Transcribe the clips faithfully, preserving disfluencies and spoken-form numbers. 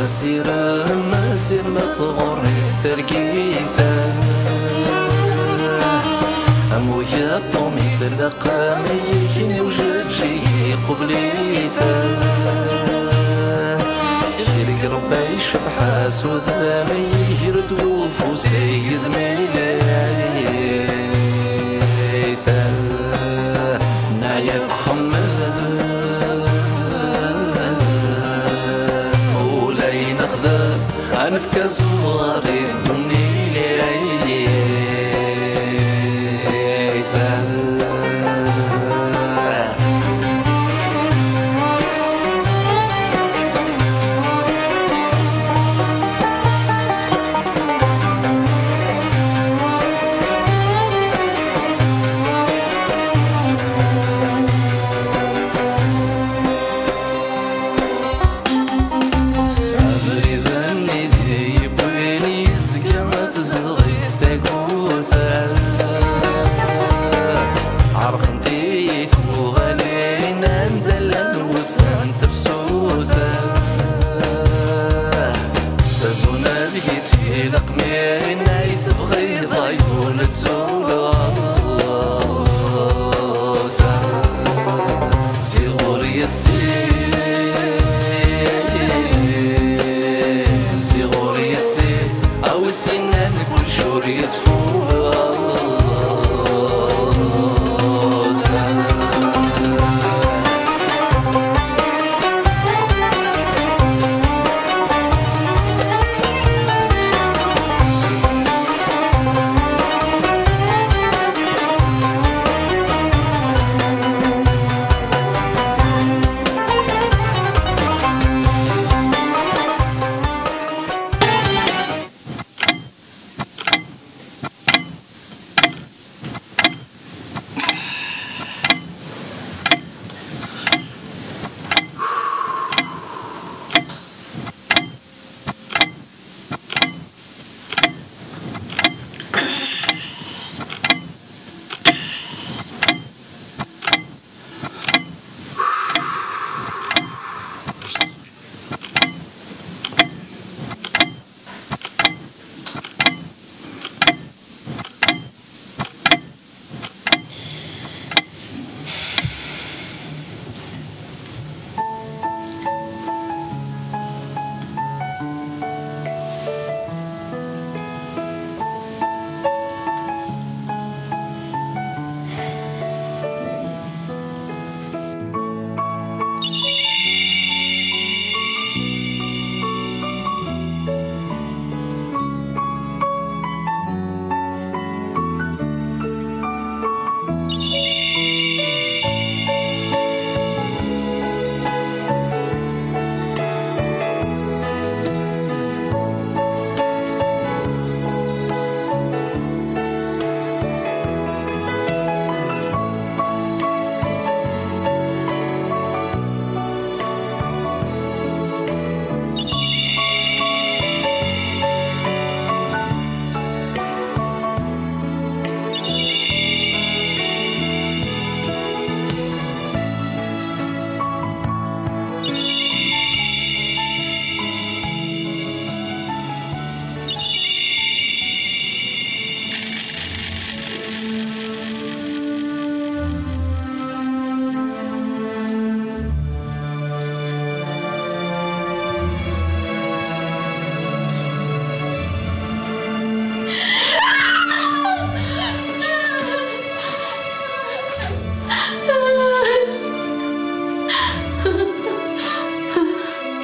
Asirem, asirem, tɣurri tergit. Am uyaṭum itlaq am yigen i ujeǧǧig iqubel-it. Cirik Rebbi icebḥ-as udem, iger-d ufus igezm-it. Neɛya deg uxemmed, ula i nexdem, ad nefk azuɣer i ddunit. Abrid-nni d yewwin yezga tezdeɣ-it tagut. Ɛerqent-iyi tuɣalin anda llan wussan tefsut. Ttazun ad yettilaq min ay tebɣiḍ ay ul ttuleɣ. Si ɣur yessi, si ɣur yessi, a wi s-innan kullec ur yettfuz.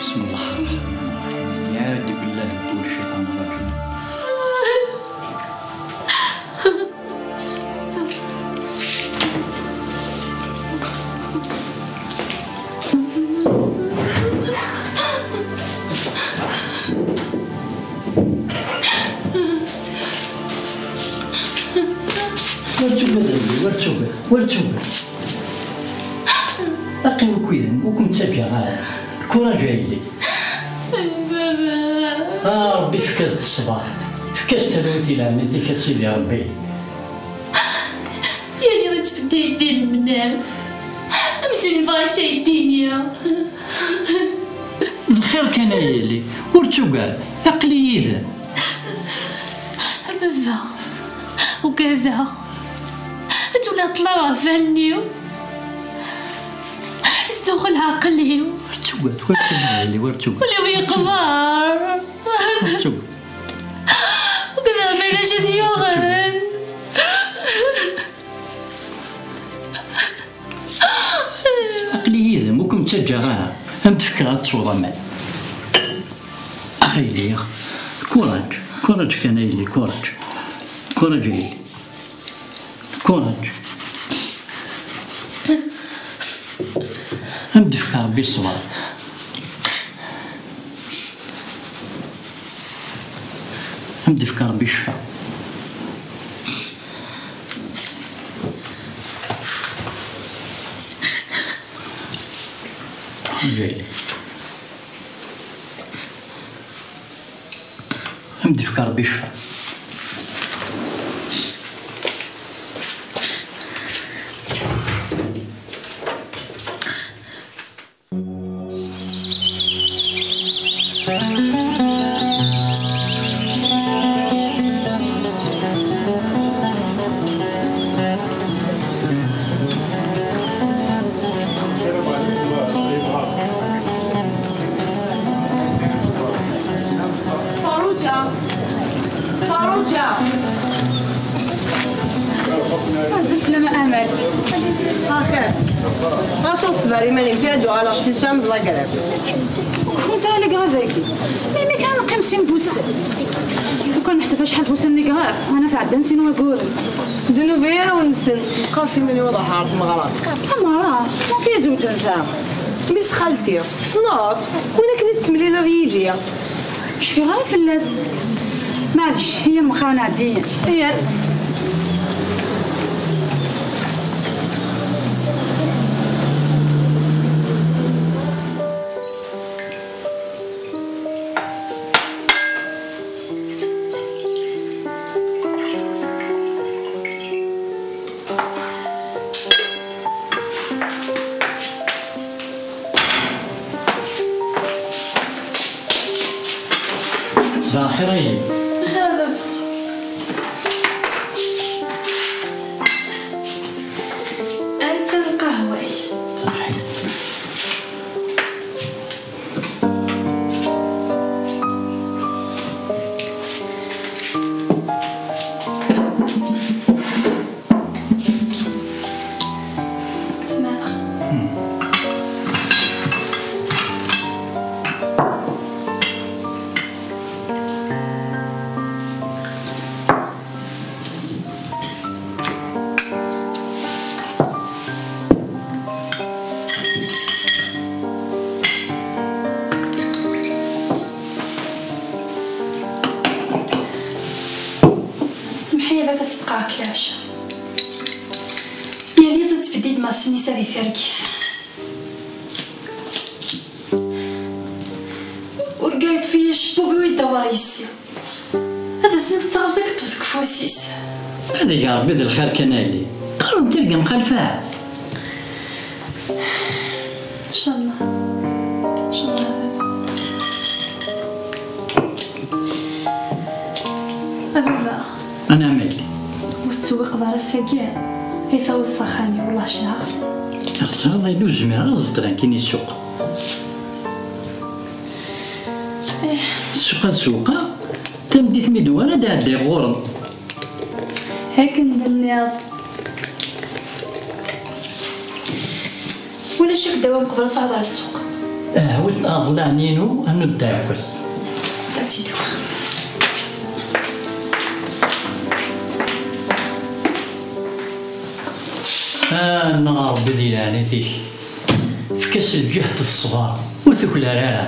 بسم الله الرحمن الرحيم. يعوذ بالله من كل شيطان رجيم. Ur ttugad a yelli, ur ttugad, ur ttugad. Aqim akk yid-m, ur ken-ttaǧǧaɣ ara. Kuraǧ a yelli. Baba. Ah, Ṛebbi, efk-as-d ṣṣber. Efk-as talwit i leɛnat-ik, a Sidi Ṛebbi. Yerniɣ ad tfedda yeddi lemnam. Amzun yebɣa acu ay d-iniɣ. D Xir kan a yelli, ur ttugad, aql-i yid-m. A baba, ugadeɣ. Ad tuli ṭṭlam ɣef wallen-iw. Ad tduxel ɛqel-iw. Ur ttugad, ur ttugad a yelli, ur ttugad. Ul-iw yeqber. Ur ttugad. Ugadeɣ ma d acu d-yuɣen. Aql-i yid-m, ur kem-ttaǧǧaɣ ara. Ad m-d-fkeɣ ad tesweḍ aman. Ay lliɣ. Kuraǧ, kuraǧ kan a yelli, kuraǧ. Kuraǧ a yelli. Kuraǧ. Ad m-d-fkeɣ Rebbi ṣṣber. Ad m-d-fkeɣ Rebbi ccfa. Ǧil. Ad m-d-fkeɣ Rebbi ccfa. Ferruǧa! Ferruǧa! Azul fell-am a Amal. Axir. Ɣas ur teṣber iman-im, kra ad uɣaleɣ si sɛam d lagrab. Ur kfunt ara lagrab-agi. Melmi kan neqqim sin n wussan. Lukan neḥseb acḥal n wussan lagrab, ana tɛeddan sin waguren. D nnuba ara wen-nsen. Meqqar f iman-iw ad ṛuḥeɣ ɣer tmeɣra. Tameɣra? Anta i zewǧen ta? Mmi-s xalti. Tessneḍ? Win akken i tettemlileḍ yid-i. Ur cfiɣ ara fell-as. Maɛlic, iyya meqqar nɛeddi. Iyya. Ṣbeḥ lxir a yelli. Aha baba. Anta lqahwa-k? Ṣaḥit. Ttmeɣ. Semḥ-iyi a baba, sfeqɛeɣ-k leɛca. Yal iḍ ad tbedd-d Masinisa di targit. Urgaɣ yeṭṭef-iyi acebbub-iw i ddawer yes-i. Ad as-nefk taɣawsa ad k-ṭṭef deg ufus-is. Ad ig Ṛebbi d lxir kan a yelli. Qqaren tirga mxalfa. Ncallah. Ncallah a baba. A baba. Anɛam a yelli. Ur tettewwiqeḍ ara ass-agi. Ay taweḍ s axxam-iw, wellah cedhaɣ-t. Ɣseɣ ad ur zmireɣ ad beṭleɣ akkin i ssuq. Ssuq ad sewqeɣ, tameddit mi d-uɣaleɣ ad ɛeddiɣ ɣur-m. Akken d-tenniḍ. Ulac akk ddawa mqebl ad truḥeḍ ɣer ssuq. Aha, wi tneɣ ḍlaɛni-inu, ad nudda ɛekkas. Ad tt-id-awiɣ. Ah, nneɣ Ṛebbi di leɛnayt-ik. Efk-as lǧehd d ṣṣber, ur tuklal ara.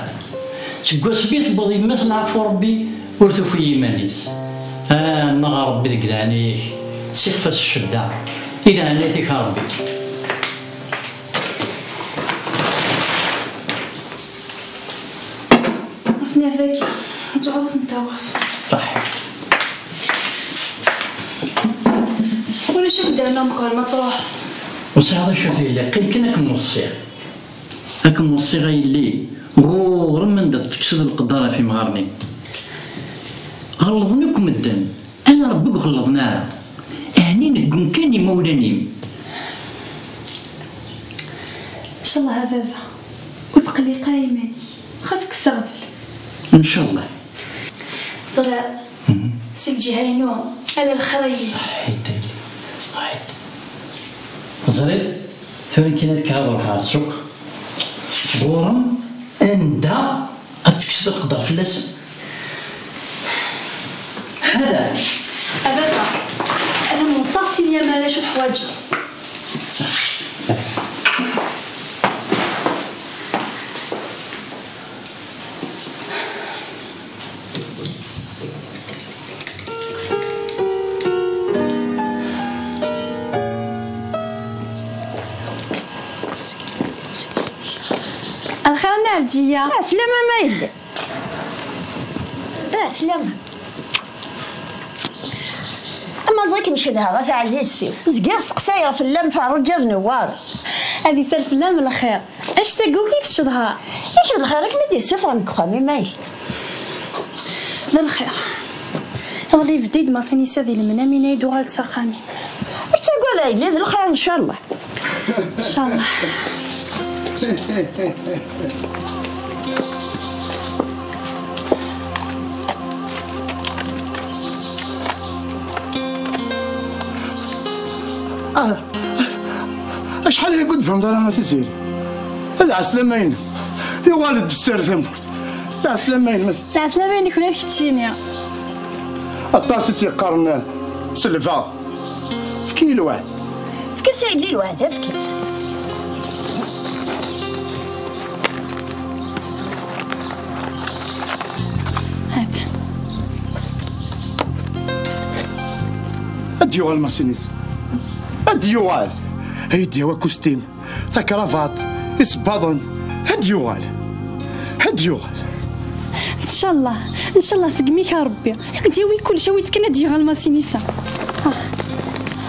Seg wasmi tewweḍ yemma-s n Ɛfu Ṛebbi, ur tufi iman-is. Ah, nneɣ Ṛebbi deg leɛnaya-k, sixef-as ccedda, i leɛnayt-ik a Ṛebbi. Atni dagi, ad truḥeḍ ad ten-tawiḍ. Ṭaḥ. Ulac akk dderna meqqar ma truḥeḍ. Ur sɛiɣ d acu t-yelli, qqim kan ad kem-weṣṣiɣ. Ad kem-weṣṣiɣ a yelli, Ɣur-m anda tettekkseḍ leqder ɣef imɣaren-im. Ɣellḍen akk medden, ala Rebbi ur ɣellḍen ara. Ɛni neggum kan imawlan-im. Ncallah a baba, ur tqelliq ara iman-ik, xas kkes aɣbel. Ncallah. Ẓriɣ, si lǧiha-inu, ala lxir ay yellan. Ṣaḥit a yelli, ṣaḥit. Ẓriɣ, tura kan ad kkreɣ ad ruḥeɣ ɣer ssuq. Ɣur-m anda ad tekkseḍ leqder fell-asen. Hada. A baba, ad am-weṣṣaɣ sin yamar acu teḥwaǧeḍ. Ṣaḥit. Lxir a Nna Ɛelǧiya. Ɛeslama ma yelli. Ɛeslama. Ama ẓriɣ-kem cedhaɣ a taɛzizt-iw. Zgiɣ seqsayeɣ fell-am Ferruǧa d Newwara. Ad isal fell-am lxir. Anect-agi akk i tcedhaḍ. Yak d lxir i kem-id-yessufɣen deg uxxam-im ay. D lxir. Iḍelli ibedd-d Masinisa di lemnam, yenna-yi-d uɣal-d s axxam-im. Ur ttagad a yelli, d lxir ncallah. Ncallah. Ah, acḥal aya ur d-tbaned ara a Tiziri. D ɛeslama-inem. Yuɣal-d sser tamurt. D ɛeslama-inem a Tiziri. D ɛeslama-inek ula d keččini. Aṭas i tt-yeqqaren selbeɣ. Efk-iyi lweɛd. Efk-as a yelli lweɛd, efk-as. Hat. Ad d-yuɣal Masinisa. Ad d-yuɣal. Ad yi-d-yawi akustim, takrabaṭ, isebbaḍen. Ad d-yuɣal. Ad d-yuɣal. Ncallah, ncallah segmi-k a Rebbi. Ad k-d-yawi kullec, awi-d kan ad d-yuɣal Masinisa. Ax,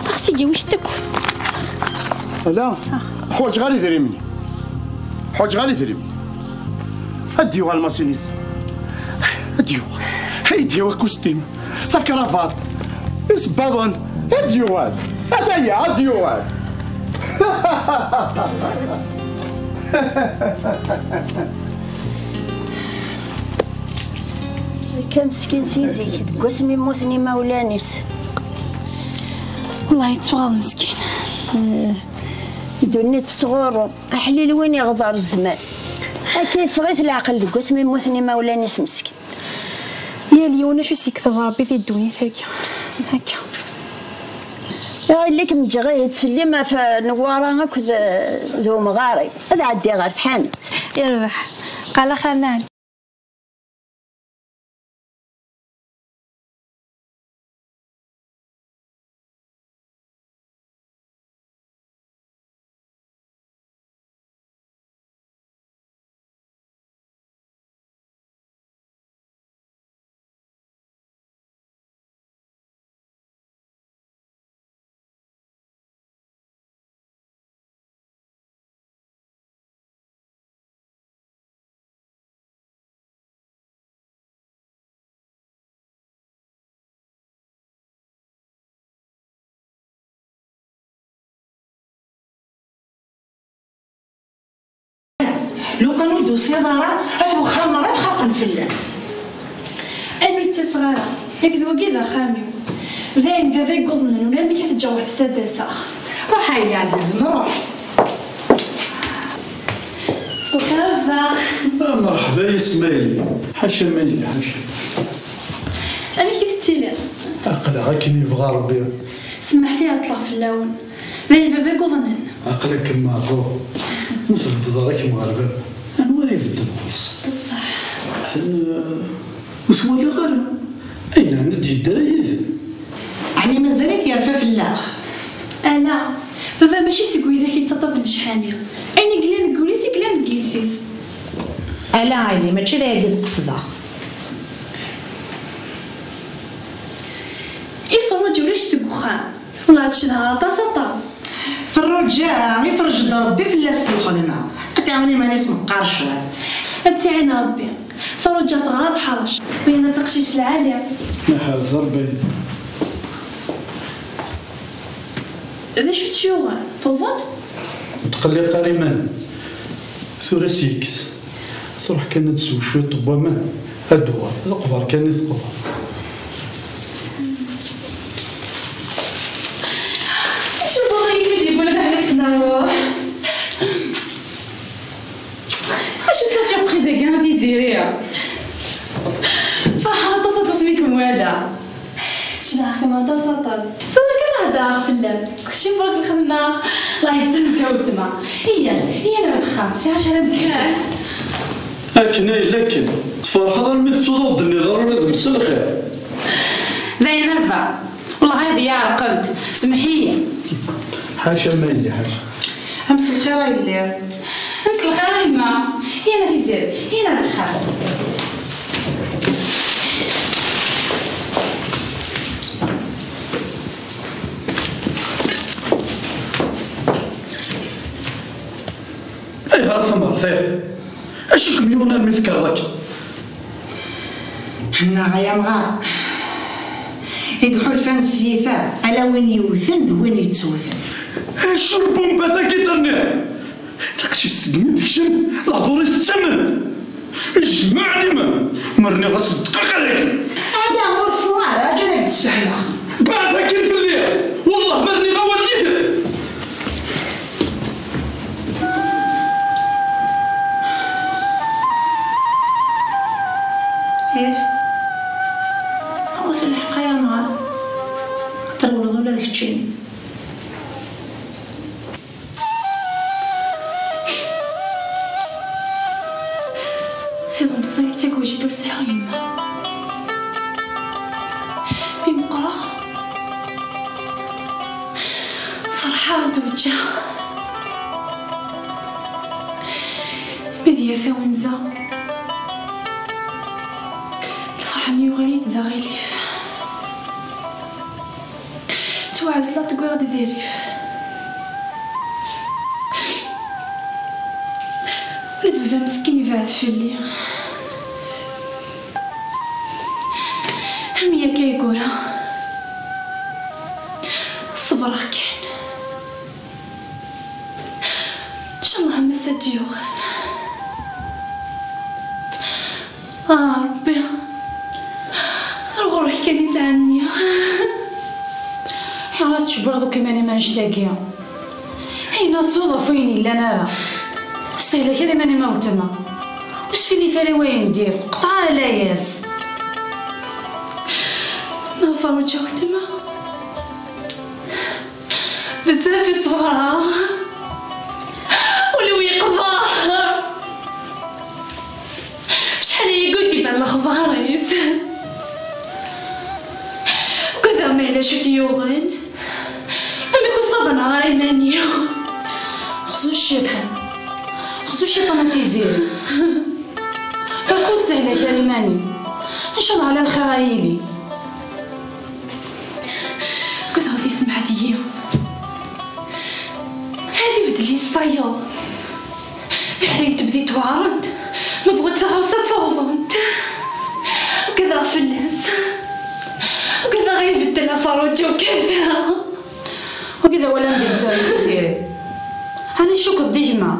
ax, tigi awi-k-d akk. Ala, ḥwaǧeɣ ara idrimen. Ḥwaǧeɣ ara idrimen. Ad d-yuɣal Masinisa. Ad d-yuɣal. Ad yi-d-yawi akustim, takrabaṭ, isebbaḍen. Ad d-yuɣal. Ataya, ad d-yuɣal. Akka meskin si zik, deg wasmi mmuten imawlan-is. Wellah yettuɣaḍ meskin. Eh, ddunit tettɣurru, aḥlil win iɣḍer zzman. Akka yeffeɣ-it leɛqel deg wasmi mmuten imawlan-is meskin. Yal yiwen acu s-yekteb Rebbi di ddunit-agi. Akka. Ya yelli-k m-ǧǧiɣ ihi ttsellim ɣef Newwara akked d umɣar-im. Ad ɛeddiɣ ɣer tḥanut. Yerbeḥ. Qal axir nɛen. Lukan ur d-tusiḍ ara, at wexxam merra txaqen fell-am. Anwa ur ttaseɣ ara? Nekk d wagi d axxam-iw. Dayen baba i yuḍnen, ulamek i teǧǧaweḍ s ad d-aseɣ. Ruḥ a yelli ɛzizen, ruḥ. Lxir a baba. Ah, merḥba yis ma yelli. Ḥaca ma yelli, ḥaca. Amek i tettiliḍ? Aql-aɣ akken yebɣa Rebbi. Semmeḥt-iyi ɛeṭṭleɣ fell-awen. Dayen baba i yuḍnen. Aql-akem meɛduṛ. Ma tbeddeḍ ara kem ɣer baba. Anwa ara ibedden ɣur-s? D ṣṣeḥ. Atan, eh, ur t-walaɣ ara. Ayen n d-yedda ara yid-m. Ɛni mazal-it yerfa fell-aɣ? Ala, baba mačči seg widak yettaṭṭafen ccḥani. Ayen i yellan deg wul-is i yellan deg yiles-is. Ala a yelli, mačči d ayagi i d-qesdeɣ. I Ferruǧa ulac deg uxxam. Wellah ad cedheɣ aṭas, aṭas. Ferruǧa, iferreǧ-d Rebbi fell-as s lxedma. Ad tɛawen iman-is meqqar cwiṭ. Ad tt-iɛin Ṛebbi. Ferruǧa teɣra teḥṛec, u yerna d taqcict lɛali. Iḥrez Ṛebbi. D acu tt-yuɣen? Tuḍen? Ur tqelliq ara iman-im. Tura s-yekkes. Truḥ kan ad tsew cwiṭ n waman, ad d-tuɣal. D uqber kan i teqber. Acu n waḍu i kem-id-yewwin ad aḥna ad nruḥ? Acu d la surprise-agi a Tiziri? Ferḥeɣ aṭas, aṭas mi kem-walaɣ. Cedhaɣ-kem aṭas, aṭas. Tura kan ad hedreɣ fell-am. Kečči berk lxedma. Allah yesselmek a weltma. Iyya, iyya ar texxamt, sɛiɣ ḥaca ara m-d-kra. Akken ay yella akken. Tferḥeḍ armi tettuḍ ur d-tenniḍ ara ula d mselxir. D ayen a baba. Wellah ad iyi-ɛerqent. Semmeḥ-iyi. Ḥaca ma yelli, ḥaca. Mselxir a yelli. Mselxir a yemma. Iyya a Tiziri, iyya ar texxamt. Ayɣer a tameɣrt-iw? Acu i kem-yuɣen armi tekkreḍ akken? Ḥennaɣ ay amɣar. I iḥulfan s yita, ala win yewten d win yettewten. Acu n lbumbat-agi i d-tenniḍ? Taqcict segmi d-tekcem, lehdur-is ttamen-d. Jmeɛ liman, ma rniɣ-as ddqiqa dagi. Ala, ur fu ara, aǧǧ ad ak-d-sfehmeɣ. Beɛd akin fell-i, wellah ma rniɣ awal yid-m. Ih, ɣur-k lḥeqq ay amɣar. Trewleḍ ula d keččini. Tilemẓit i wejid ur sɛiɣ yemma. Mi meqqreɣ, ferḥeɣ zewǧeɣ. Mi d yir tawenza, lferḥ-nni yuɣal-iyi-d d aɣilif. Ttwaɛezleɣ-d, wwiɣ-d di rrif. Ula d baba meskin yebɛed fell-i. Am yakka yeggura. Ṣebreɣ kan. Ncallah am ass ad d-yuɣal. Ah, Ṛebbi, ar ɣur-k kan i ttɛenniɣ. Ayɣer ad tcewwleḍ akk iman-im annect-agi? Ayen ad tuḍ ɣef wayen yellan ara. Ur sehlak ara iman-im a weltma. Ur sfilit ara i wayen dir, qeṭṭeɛ ara layas. Ma Ferruǧa a weltma. Bezzaf i ṣebreɣ. Ul-iw yeqber. Acḥal aya i d-iban lexbar-is. Ugadeɣ ma yella acu t-yuɣen. Amek ur ṣṣabaneɣ ara iman-iw? Xzu cciṭan. Xzu cciṭan a Tiziri. Berk ur sehlak ara iman-im. Ncallah ala lxir a yili. Ugadeɣ ad yesmeɛ deg-i. Ad ibeddel yessayeḍ. Tiḥdayin tebdi ttweɛrent. Ma bɣant taɣawsa ttawḍent. Ugadeɣ fell-as. Ugadeɣ ad ibeddel a Ferruǧa, ugadeɣ. Wagi d awal anda yesɛa Tiziri. Ɛni tcukkeḍ di gma?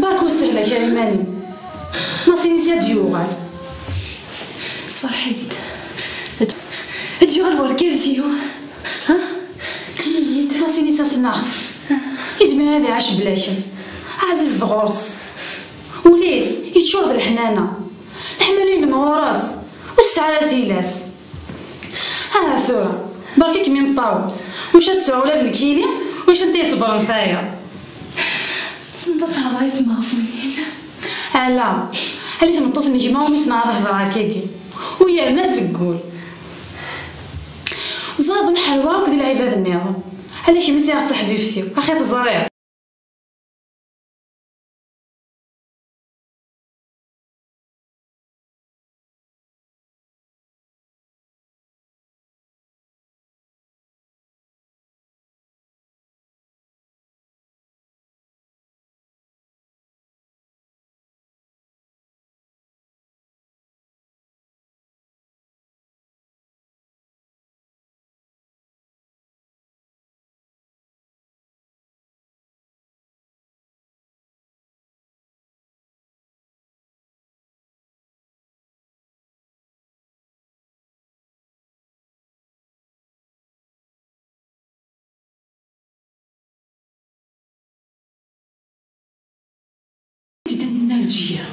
Berk ur sehlak ara iman-im. Masin-is ad d-yuɣal. Sferḥ-iyi-d. Ad d-yuɣal wergaz-iw. Ha? Ini-yi-d. Masin-is asennaɣ. Izmer ad iɛac bla-kem. Ɛziz d ɣur-s. Ul-is yeččur d leḥnana. Leḥmala-inem ɣur-s. Ur tesɛi ara tilas. Aha tura, berka-kem imeṭṭawen. Wacu ad tesɛu ula d nekkini, wacu ad t-iṣebren tayeḍ? Tessneḍ ad tehḍeṛ i tmeɣbunin? Ala, ala i tmeṭṭut n gma umi s-neɛreḍ hḍeṛ akkagi. U yerna seg wul. Ẓriɣ d nḥerwa akked lɛibad nniḍen. Ala kemm i sɛiɣ d taḥbibt-iw, axi teẓriḍ. Nna Lǧiya.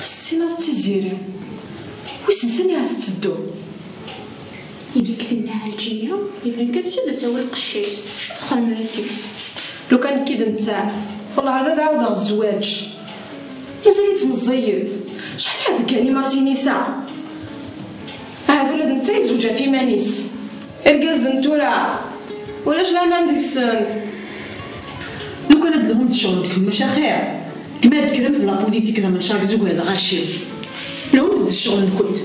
Ssina d Tiziri. Wissen sani ad tetteddu? Imsek tenna Ɛelǧiya, iban kan d tidet awal qeccic. Acu txedmeḍ akka? Lukan nekki d nettat, wellah ad ɛawdeɣ zzwaǧ. Mazal-itt meẓẓiyet. Acḥal ad teggan imasin-is-a? Ahat ula d netta yezweǧ ɣef iman-is. Irgazen tura, ulac laman deg-sen. Lukan ad d-lhunt ccɣel-nkent, maca xir. Kma ad d-tekkremt d la politique, d amacaɣ deg ugar d lɣaci. Lhunt d ccɣel-nkent.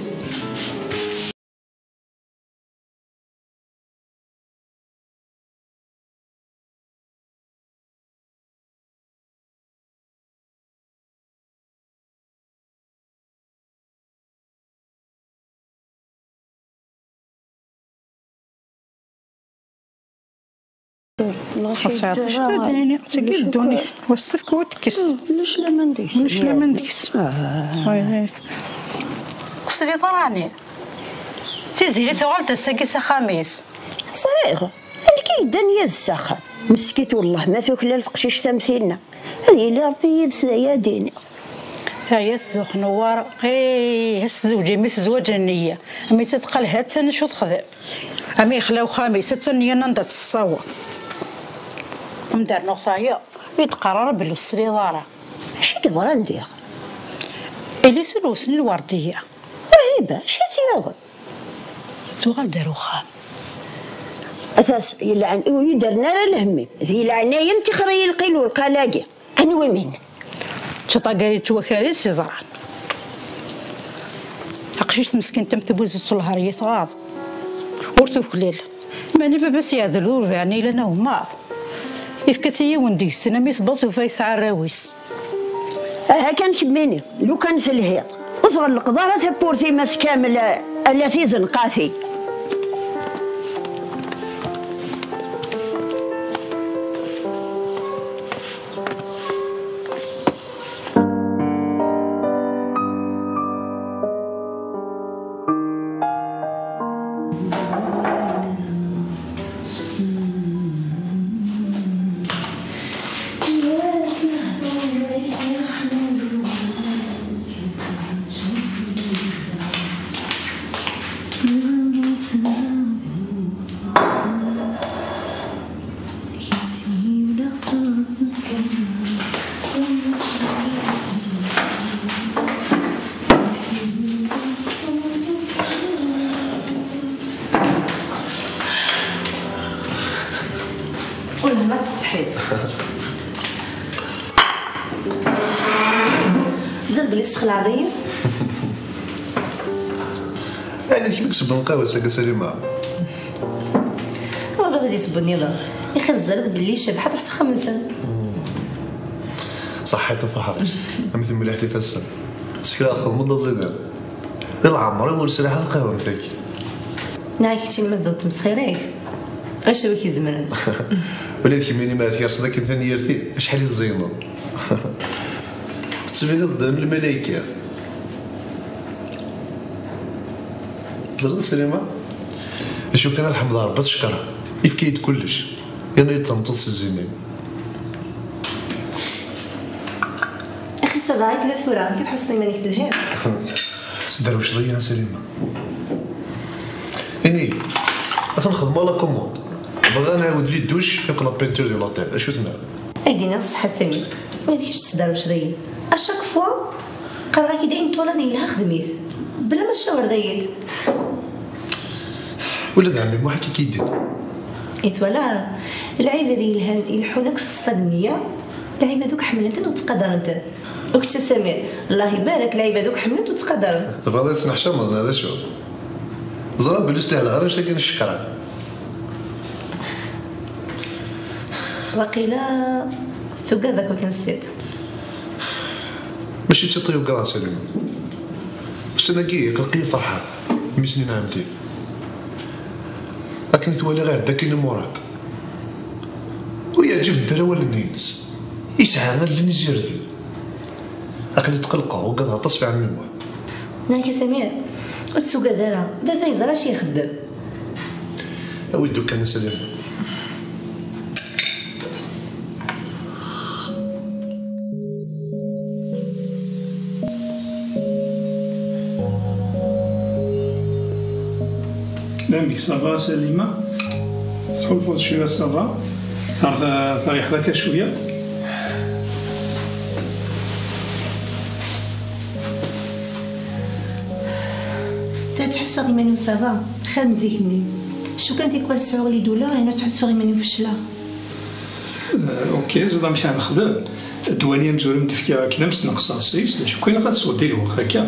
Xas ɛṭic ddunit, wass tefk u tekkes. Ulac laman deg-s. Ulac laman deg-s. Ur tesliḍ ara ɛni? Tiziri tuɣal-d ass-agi s axxam-is. Ẓriɣ. Amek i yeddan yid-s s axxam? Meskit wellah ma tuklal teqcict am tinna. Ad yili Ṛebbi yid-s d aya ad d-iniɣ. Teɛya tzuxx Newwara, ih, ad s-tzewǧ imi tezwaǧ nniya. Ami tt-tqal ha-tt-an acu texdem. Ami yexla uxxam-is, ha-tt-an nniya anda tt-tessaweḍ. Am d rnuɣ teɛya, i d-qqar ara belli ur tesliḍ ara. Acu i yeḍran diɣ? Ili s lwesn n lwerdiya. Wahiba, acu i tt-yuɣen? Tuɣal-d ar uxxam. Atas, yelɛen, ur yi-d-rren ara lhemm-im. Di leɛnaya-m tixer-iyi lqil u lqal-agi. Anwa imin? D taṭagayt n wakal i s-iẓran. Taqcict meskint am tbuzet n lhar i tɣaḍ. Ur tuklal. Mani baba-s yeɛdel urbaɛ-nni yellan agemmaḍ. Yefka-tt i yiwen deg-sen, ami tewweḍ tufa yesɛa arraw-is. Aha kan kemmini, lukan telhiḍ, ur tɣellqeḍ ara tawwurt-im ass kamel, ala tizenqatin. Wellah ma tsetḥiḍ. Mazal belli tessexlaɛeḍ-iyi? Ɛni d kemm i isewwen lqahwa-agi a Salima? Wabɣiḍ ad isewwen nniḍen. Ixil tzerreḍ belli Cabḥa tṛuḥ s axxam-nsen. Ṣaḥḥit a Tuḥrict, am temliḥt ifassen. S kra txedmeḍ d aẓidan. Di leɛmer-iw ur sriḥeɣ lqahwa am tagi. Neɣ keččini ma tebdiḍ tmesxir-ik? Acu i k-izemren? Ula d kemmini ma tgerseḍ akken tanyirt-im, acḥal i tẓeyneḍ. Tettbiniḍ-d am lmalayka. Teẓriḍ a Salima? D acu kan ad ḥemdeɣ Rebbi ad t-cekkreɣ. Yefka-yi-d kullec. Yerna-yi-d tameṭṭut s zzin-im. Axi ça va, akken tura, amek i tḥusseḍ iman-ik telhiḍ? Tesderwceḍ-iyi a Salima. Ini-yi, ad t-nxedmeɣ la commande. Bɣiɣ ad nɛawed les douches akked la peinture de l'hôtel. Acu tenniḍ? Ay d-iniɣ ṣṣeḥḥa a Sami, ma d kečč tesderwceḍ-iyi. À chaque fois, qqareɣ-ak-id ayen twalaḍ yelha xdem-it. Bla ma tcawreḍ-iyi-d. Ula d ɛemmi Muḥ akka i k-yenna. I twalaḍ, lɛibad yelhan, ileḥḥun akk s ṣṣfa d nniya, lɛibad akk ḥemmlen-ten u ttqadaren-ten. U kečč a Samir, Allah ibarek, lɛibad akk ḥemmlen-t u ttqadaren-t. Tebɣiḍ ad ttneḥcameḍ neɣ d acu? Ẓriɣ belli ur s-lhiɣ ara anect-agi n ccekran. Waqila tugad akk tensiḍ. Mačči d tiṭ i ugaɣ a Salima. Ussan-agi aql-iyi ferḥeɣ mi s-nnan ɛemti. Akken i t-walaɣ iɛedda akken i Murad. Ur yeɛǧiben ara wallen-ines. Yesɛa allen izirden. Aql-i tqelqeɣ, ugadeɣ aṭas ɣef ɛemmi Muḥ. Neɣ a Samir, ur tettugad ara, baba yeẓra acu ixeddem. Awi-d kan a Salima. Amek, ça va, Salima? Tḥulfuḍ cwiya ça va? Ter-, teriḥeḍ akka cwiya? Ta ttḥussuɣ iman-iw ça va, xir n zik-nni. Cu kan tikwal sɛuɣ les douleurs, yerna ttḥussuɣ iman-iw fecleɣ. Euh, ok, ẓid amek ara nexdem. Ddwa-nni amezwaru i m-d-fkiɣ akken am sneqseɣ seg-s, d acu kan ilaq ad tesweḍ di lweqt akka.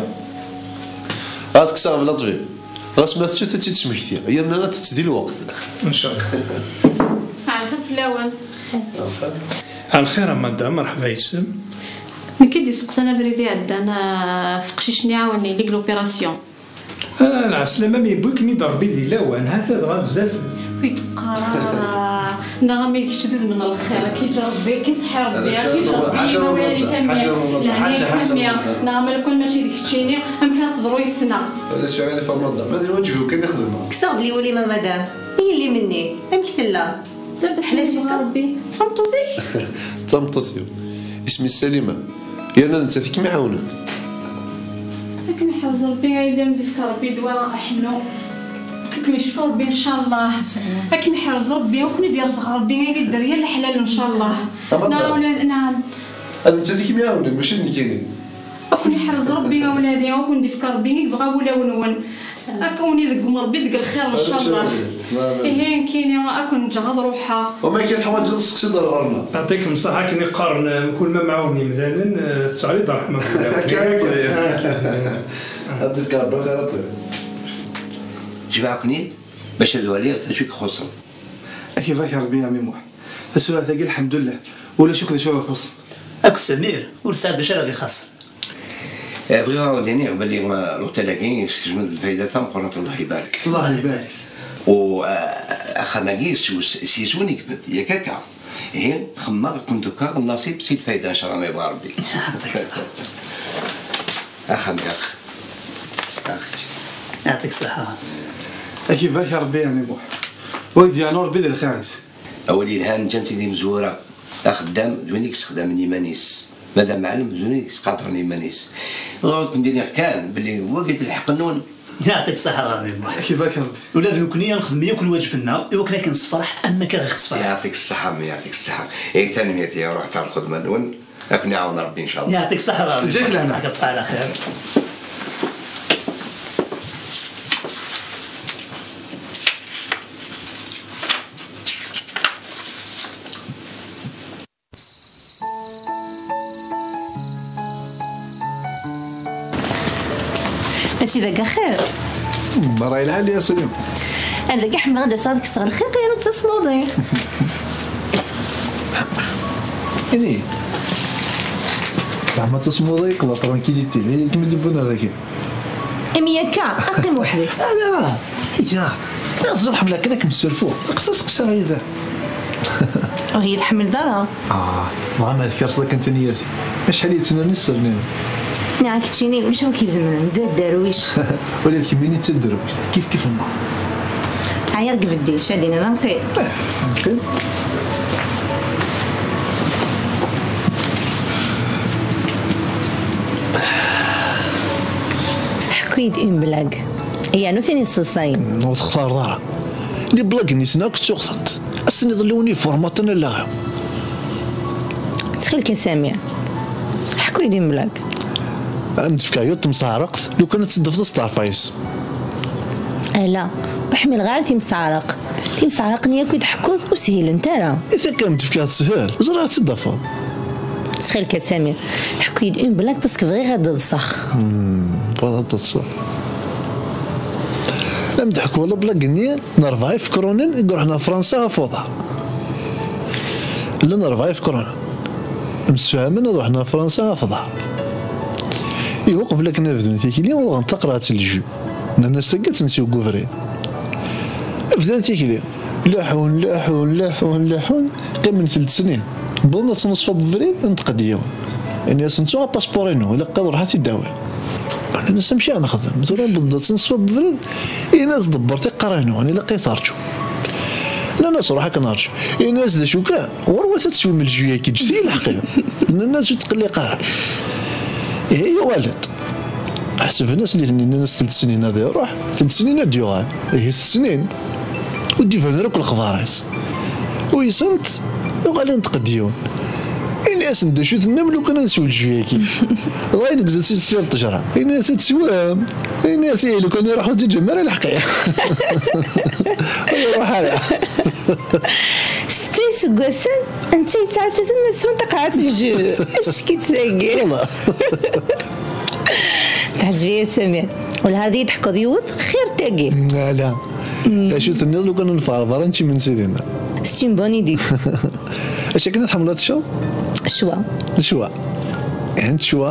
Ad kkseɣ bla ṭbib. Ɣas ma tettu ad tt-id-smektiɣ, yerna ad tett di lweqt. Ncallah. Ɛerqen fell-awen. Ɛelxir a madam, merḥba yes-m. Nekk i d-iseqsan abrid iɛeddan, ah, ɣef uqcic-nni iɛawen yelli deg l'opération. Ah, lɛeslama mi yewwi-kem-id Rebbi di lawan, ha-t-a dɣa zdat. Ur yi-d-qqar ara. Neɣ ama d kečč d udem n lxir, ad k-yeǧǧ Rebbi, ad k-iseḥḥi Rebbi, ad k-yeǧǧ Rebbi imawlan-ik a mmi, leɛnaya-k a mmi. Neɣ ama lukan mačči d keččini, amek ara teḍru yis-neɣ? Ala sɛiɣ alif a madam, ma d lwaǧeb-iw kan i xedmeɣ. Kkseɣ bli wul-im a madam, i yelli-m-nni, amek tella? Teḥla ciṭuḥ? Rebbi, d tameṭṭut-ik? D tameṭṭut-iw. Isem-is Salima. Yerna d nettat i kem-iɛawnen. Ad kem-iḥrez Rebbi, ay d am-d-ifk Rebbi ddwa aḥellu. Ad kem-icfu Rebbi ncallah. Ad kem-iḥrez Rebbi, ad ken-id-yerzeq Rebbi, ay d dderya n leḥlal ncallah. Neɣ ula d, naɛam. D nettat i kem-iɛawnen, mačči d nekkini. Ad ken-iḥrez Rebbi a wladi, ad ken-d-ifk Rebbi i yebɣa wulawen-nwen. Ad ken-ideggem Rebbi deg lxir ncallah. Ihi nekkini ad ken-ǧǧeɣ ad ruḥeɣ. Wama akka teḥwaǧeḍ seqsi-d ar ɣer-neɣ. Yeɛṭikem ṣṣeḥḥa, akken i qqaren, eh, mkul ma mɛawnen yemdanen, eh, tettɛliḍ ṛṛeḥma fell-awen. Akka i d-, ah, akka i d-, ah. Ad d-ifk Rebbi lxir a ṭṭbib. Jemɛeɣ-ken-id bac ad waliɣ d acu i ixuṣṣen. Ad k-ibarek Rebbi a ɛemmi Muḥ. Taswiɛt-agi lḥemdullah ulac akk d acu ara ixuṣṣen. Akked Samir ur tesɛiḍ d acu ara ɣ-ixaṣṣen. Eh, bɣiɣ ad wen-d-iniɣ belli, eh, l'hôtel-agi yeskecmen-d lfayda tameqqrant, Allah ibarek. Allah ibarek. U, eh, axxam-agi s, s, s yiswen i yebed, yak akka? Ihi, xemmeɣ ad ken-d-fkeɣ nnasib si lfayda, ncallah ma yebɣa Rebbi. Yeɛṭik ṣṣeḥḥa. Axxam-nneɣ. Axxam. Yeɛṭik ṣṣeḥḥa. Ad k-ibarek Rebbi a ɛemmi Muḥ. Wa k-d-yernu Rebbi di lxir-is. Awal yelhan, ǧǧan-t-id imezwura. Axeddam d win i yessexdamen iman-is. Ma d amɛellem d win i yesqadren iman-is. Bɣiɣ ad ken-d-iniɣ kan belli wagi d lḥeqq-nwen. Yeɛṭik ṣṣeḥḥa a ɛemmi Muḥ. Ad k-ibarek Rebbi. Ula d nekkni ad nexdem yakk lwaǧeb-nneɣ i wakken ad k-nessefreḥ am wakka i ɣ-tessefreḥeḍ. Yeɛṭik ṣṣeḥḥa a ɛemmi, yeɛṭik ṣṣeḥḥa. Ihi tanemmirt, ihi ruḥet ar lxedma-nwen. Ad ken-iɛawen Rebbi ncallah. Yeɛṭik ṣṣeḥḥa a ɛemmi. Ǧǧak lehna. Ad k-tebqa ɛla xir. Mačči d akka axir? Merra yelha lli a Sidi. Ar d akka ḥemmleɣ ad d-aseɣ ad kkseɣ lxiq yernu d tasmuḍi. Ini-yi-d. Zeɛma d tasmuḍi-k, la tranquillité, i kem-id-yewwin ar dagi? Imi akka, ad qqim weḥd-i. Ala, iga. Teẓriḍ ḥemmleɣ kan ad kem-sserfuɣ. Aqsa steqsi-aɣ-iyi da. Ur iyi-tḥemmleḍ ara. Ah, dɣa ma tkerseḍ akken tanyirt-iw. Acḥal yettnerni sser-nni. Niɣ keččini ulac wi k-izemren, d aderwic. Ula d kemmini d taderwict, kif kif nneɣ. Ɛyiɣ deg beddi, ca dina d anqi. Eh, anqi. Ḥku-yi-d une blague. Yernu tin yesseḍsayen. Ur textareḍ ara. Liblag-nni ssneɣ akk ttuɣ-tent. Ass-nniḍen lewni formaten allaɣ-iw. Ttxil-k a Samir, ḥku-yi-d une blague. Ad m-d-fkeɣ yiwet temseɛraqt, lukan ad tt-id-tafeḍ ad testeɛrfeḍ yes. Ala, ur ḥmileɣ ara timseɛraq. Timseɛraq-nni akk i d-tḥekkuḍ ur shilent ara. I takka ad m-d-fkeɣ teshel, ẓriɣ ad tt-id-tafeḍ. Ttxil-k a Samir, ḥku-yi-d une blague parce que bɣiɣ ad ḍseɣ. Hmm, bɣiɣ ad ḍseɣ. Ad m-d-ḥkuɣ lablag-nni n rebɛa ifekrunen i iruḥen ɣer Fransa ɣef uḍar. Llan rebɛa ifekrunen msefhamen ad ruḥen ɣer Fransa ɣef uḍar. Ihi uqbel akken ad bdun tikli uɣen taqerɛet n lju. Nnan-as tagi ad tt-nsiw deg ubrid. Bdan tikli. Leḥḥun, leḥḥun, leḥḥun, leḥḥun. Qqimen telt snin. Wwḍen ad tt-neṣfeḍ deg ubrid, inṭeq-d yiwen. Ini-asen ttuɣ apaspuṛ-inu, ilaq ad ruḥeɣ ad t-id-awiɣ. Nnan-as amek ara nexdem? Tura wwḍen ad tt-neṣfeḍ deg ubrid, ini-as ḍebber tiqqar-inu, ilaq ad terǧu. Nnan-as ruḥ ad k-nerǧu. Ini-as d acu kan, ɣur-wat ad teswem lju-agi, ǧǧet-iyi lḥeqq-inu. Nnan-as ur tqelliq ara. Ihi yuɣal-d. Ḥesben-as nitni, nnan-as telt snin ad iruḥ, telt snin ad d-yuɣal. Ihi snin. Ur d-iban ara akk lexbar-is. Uysent, uɣalen tqeddiwen. Ini-asen d acu tennam lukan ad nesweǧǧu-yagi. Dɣa ineggez-as-id s ṭṭejra. Ini-as ad teswem. Ini-as ihi lukan iruḥ ur d-iǧem ara lḥeqq-iw. Ur iruḥ ara. Setta iseggasen, netta yettɛassa-ten ma swan taqaɛet n jeu. Acek-itt dagi. Wallah. Teɛǧeb-iyi Samir. Wala hadi teḥkuḍ yiwet xir tagi. Ala. Acu tenniḍ lukan neffeɣ ɣer berra nečč imensi dinna? C'est une bonne idée. Acu akken i tḥemmleḍ ad teččeḍ? Ccwa. Ccwa. Ɛni ccwa?